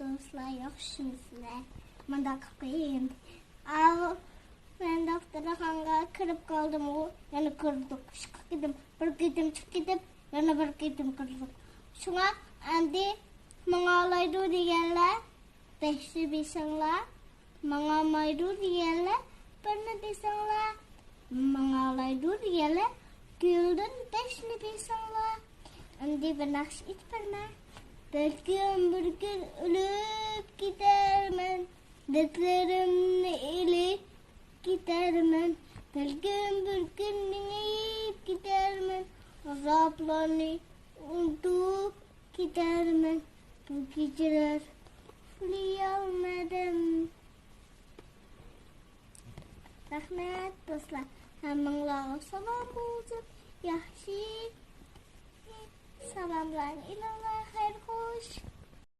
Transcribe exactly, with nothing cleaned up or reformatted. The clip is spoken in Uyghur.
دوستلار، ياخشىمۇسىلەر؟ مۇنداق قىلىپ قويايلى. ئاۋۇ، مەن دوختۇرخانىغا كىرىپ قالدىمغۇ، يەنە كىردۇق، ئىشقا كىردىم. بىر قېتىم چىقىپ كېتىپ، يەنە بىر قېتىم كىردۇق. شۇڭا ئەمدى ماڭالايدۇ دېگەنلەر بەشنى بېسىڭلار، ماڭالمايدۇ دېگەنلەر بىرنى بېسىڭلار، ماڭالايدۇ دېگەنلەر گۈلدىن بەشنى بېسىڭلار. ئەمدى بىر ناخشا ئېيتىپ بېرىمەن. بەلكىم بىر كۈن ئۆلۈپ كېتەرمەن، دەردلىرىمنى ئېلىپ كېتەرمەن. بەلكىم بىر كۈن مېڭىپ كېتەرمەن، ئازابلارنى ئۇنتۇپ كېتەرمەن. بۇ كېچىلەر ئۇخلىيالمىدىم. رەھمەت دوستلار، ھەممىڭلارغا سالام بولسۇن. ياخشى سالاملارنى ئېلىڭلار، خەير خوش.